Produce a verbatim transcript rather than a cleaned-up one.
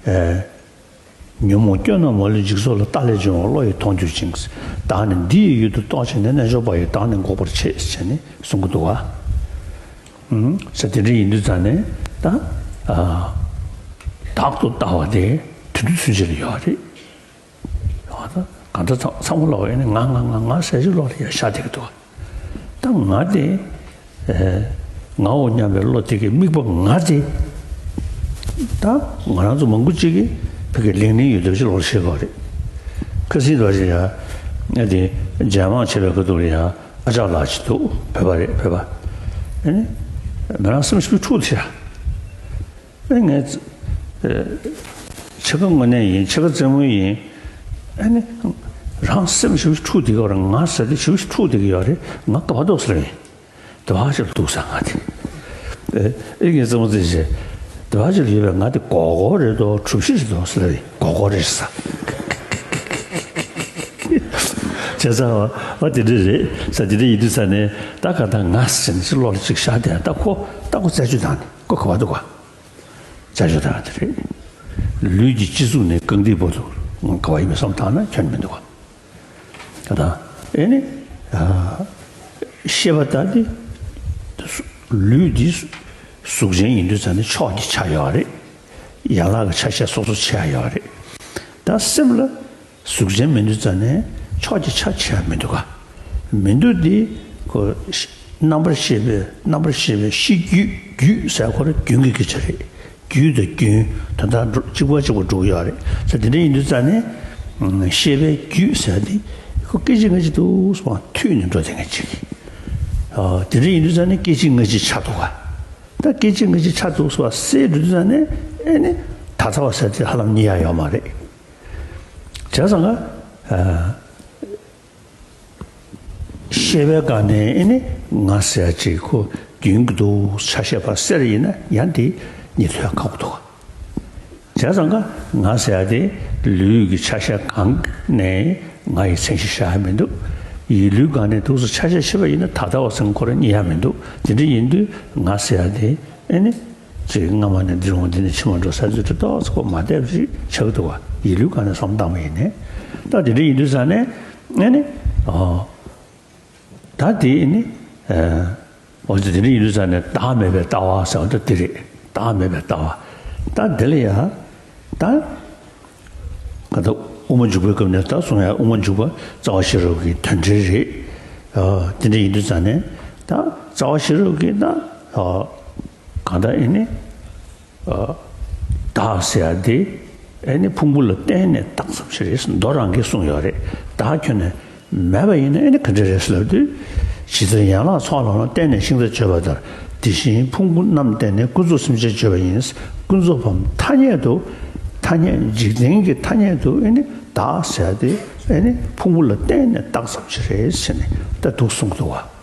ཨེ། ཉོན་མོངས་སྐྱོན་རྣམས་མ་ལུས་འཇིག་ཚོགས་ལ། ལྟག་ལས་བྱུང་བ་བློ་ཡི་མཐོང་གྱུར་ཅིང་། བདག་ནི་འདི་ཡི་ཡུལ་དུ་རྟོག་བྱས་ནས། རྣལ་འབྱོར་པ་ཡིས་བདག་ནི་འགོག་པར་བྱེད། ཟེར་ནས་གསུང་གི་འདུག་བ། ཟེར་དེ་འདྲ་ཡིན་དུས་ཙང་ནས་ད། ཨ། བདག་ཏུ་ལྟ་བ་དེ་དུས་དུས་ཚུན་ཆད་ལ་ཡོད་རེད། ཡོད་ད། གང་ལྟར་ཚང་ཚང་མ་ལ་ཡང་ནི་ང་ང་ང་ང་ཟེར་གྱི་བློ་ལ་ཡང་ཤར་བསྡད་ཀྱི་འདུག་ད་ང་དེ། ཨེ། ངའོ་སྙམ་པའི་བློ་དེ་གི་དམིགས་པ་ང་དེ། ད་ང་རང་ཚོ་མང་པོ་ཅིག་གིས་བོད་ཀྱི་གླེང་གླེང་ཡོད་དུས་ཅིག་བློ་ལ་ཤར་གྱི་ཡོད་རེད། ཁ་སང་དེ་བ་ཞིག་ཡ། ཨ་དེ་མཇལ་མང་བྱེད་པའི་ཁ་ཐུག་ལ་ཡ། ཨ་ཅག་ལགས་ཅིག་འདུག་བོད་པ་རེད། བོད་པ། ཨ་ནི་མི་རང་སེམས་ཤུགས་འཁྲུག་དེ་ཤ། ཨ་ངས། ཨ། ཕྱེད་ཀ་དངོས་གནས་ཡིན། ཕྱེད་ཀ་རྩེད་མོ་ཡིན། ཨ་ནི་རང་སེམས་ཤུགས་འཁྲུག་བསྡད་ཀྱི་ཡོད་རེད། ང་ཟེར་དེ་ཤུགས་འཁྲུག་བསྡད་ཀྱི་ཡོད་རེད། ང་ག་པར་འདུག་ཟེར་བ་ཡིན། དེ་བ་ཞིག་ལ་འདུག་ཟེར། ང་དེ། ཨ་ངས་རྩེད་མོ་རྩེ་བྱས། དེ་བ་ཞིག་ལ་ཡོད་པའི་ང་དེ་གོ་གོ་རེད་དོ། གྲུ་བཞི་རེད་དོ་ཟེར་བ་ཡིན། གོ་གོ་རེད་ཟེར། བྱས་ཙང་བ་དེ་འདྲ་རེད་ཟེར། དེ་འདྲ་ཡིན་དུས་ཙང་ནས་ད་གང་ལྟར་ང་ཟེར་ནས་ཅིག་བློ་ལ་ཅིག་ཤར་བསྡད། ད་ཁོ་ད་ཁོ་རྩད་གཅོད་བཏང་ནས་ཁོ་ག་པར་འདུག་ག་བྱ་སྤྱོད་དང་དེ་རེད། ལུས་ཀྱི་སྤྱི་གཙུག་ནས་རྐང་མཐིལ་བར་དུ་ག་བ་ཡིན་པའི་བསམ་བཏང་ན་ཁྱོན་མི་འདུག་ག་ད་ཨེ་ནི། ཨ། ཤེས་པ་ལྟར་དེ། ལུས་འདི་གཟུགས་ཅན་ཡིན་དུས་ཙང་ནས་ཕྱོགས་ཀྱི་ཆ་ཡོད་རེད། ཡན་ལག་གི་ཆ་ཤས་སོ་སོ་ཆ་ཡོད་རེད། ད་སེམས་ལ། གཟུགས་ཅན་མིན་དུས་ཙང་ནས་ཕྱོགས་ཀྱི་ཆ་ཆེ་བ་མི་འདུག་ག་མི་འདུག་འདི་ཁོ་རྣམ་པར་ཤེས་པའི། རྣམ་པར་ཤེས་པའི་ཤེས་རྒྱུད། རྒྱུད་ཟེར་ཁོ་རང་རྒྱུན་གྱི་སྐད་ཆ་རེད། རྒྱུད་དང་རྒྱུན་དོན་དག་འགྲོ་གཅིག་པ་གཅིག་པ་འགྲོ་གི་ཡོད་རེད་ཟེར། དེ་འདྲ་ཡིན་དུས་ཙང་ནས་ཤེས་པའི་རྒྱུད་ཟེར་འདི་ཁོ་སྐད་ཅིག་སྔ་ཕྱི་འདུག་སེ་མཐུད་ནས་འགྲོ་བསྡད་མཁན་ཅིག་ཨ། དེ་འདྲ་ཡིན་དུས་ཙང་ནས་སྐད་ཅིག་སྔ་ཕྱི་ཆགས་འདུག་ག་ད་སྐད་ཅིག་སྔ་ཕྱི་ཆགས་འདུག་སེ་བ་སེལ་འགྲོ་དུས་ཙང་ནས་ཨེ་ནི་ད་ལྟ་བ་ཟེར་དེ་ཧ་ལམ་རྙེད་ཡ་ཡོད་མ་རེད། བྱས་ཙང་ང་། ཨ། ཤེས་པའི་སྒང་ནས་ཨེ་ནི་ང་ཟེར་ཡ་ཅིག་ཁོ་རྒྱུན་གྱི་འདུག་ཆ་ཤས་པ་སེལ་ཡིན་ན་ཡང་དེ་རྙེད་ཐུབ་ཡ་ཁག་པོ་འདུག་བྱས་ཙང་ང་ང་ཟེར་ཡ་དེ་ལུས་ཀྱི་ཆ་ཤས་གང་ནས་ང་ཡི་མཚན་གཞི་བཞག་ཡ་མི་འདུག་ཡིད་ལུས་སྒང་ནས་འདུག་སེ་ཆ་ཤས་ཕྱེ་བ་ཡིན་ན་ད་ལྟ་བ་ཟེར་ཁོ་རང་རྙེད་ཡ་མི་འདུག་དེ་འདྲ་ཡིན་དུས་ང་ཟེར་ཡ་དེ་ཨེ་ནི། ཅིག་སྔ་མ་ནས་འདིར་འོང་། འདི་ནས་ཕྱི་མ་འགྲོ་ས་ཚུལ་དེ་ཏོག་ཙམ་ཁོ་མ་བསྡད་པ་ཞིག་ཆགས་འདུག་བ། ཡིད་ལུས་སྒང་ནས་བསམ་བཏང་བ་ཡིན་ནའི། ད་དེ་འདྲ་ཡིན་དུས་ཙང་ནས་ཨེ་ནི། ཨོ། ད་དེ་ནི། ཨ། འོ་ཙི་དེ་འདྲ་ཡིན་དུས་ཙང་ནས་བདག་མེད་པའི་ལྟ་བ་ཟེར་བ་ད་དེ་རེད། བདག་མེད་པའི་ལྟ་བ། ད་དེ་ལ་ཡ། ད། ག་ད་དབུ་མ་འཇུག་པའི་སྐབས་ནས་ད་གསུང་ཡ། དབུ་མ་འཇུག་པ་རྩ་བ་ཤེས་རབ་ཀྱི་དོན་འགྲེལ་རེད། ཨ། དེ་འདྲ་ཡིན་དུས་ཙང་ནས་ད་རྩ་བ་ཤེས་རབ་ཀྱི་ད། ཨ། གང་ལྟར་ཨེ་ནི། ཨ། བདག་ཟེར་ཡ་དེ་ཨེ་ནི་ཕུང་པོ་ལ་བརྟེན་ནས་བཏགས་ཙམ་ཞིག་རེད། མདོ་རང་གིས་གསུངས་ཡོད་རེད། བདག་ཁྱོན་ནས་མེད་པ་ཡིན་ན་ཨེ་ནི་ག་འདྲ་རེད་ཟེར་ལབ་དུས། ཇི་ལྟར་ཡན་ལག་ཚོགས་ལ་ཡང་། བརྟེན་ནས་ཤིང་རྟ་བརྗོད་པ་ལྟར། དེ་བཞིན་ཕུང་པོ་རྣམས་བརྟེན་ནས། ཀུན་རྫོབ་སེམས་ཅན་བརྗོད་པ་ཡིན། ཀུན་རྫོབ་བམ་ཐ་སྙད་དུ། ཐ་སྙད་འཇིག་རྟེན་གྱི་ཐ་སྙད་དུ་ཨེ་ནི་བདག་ཟེར་ཡ་དེ་ཨེ་ནི་ཕུང་པོ་ལ་བརྟེན་ནས་བཏགས་ཙམ་ཞིག་རེད་ཟེར་ནས་ད་འདུག་གསུངས་འདུག་བ།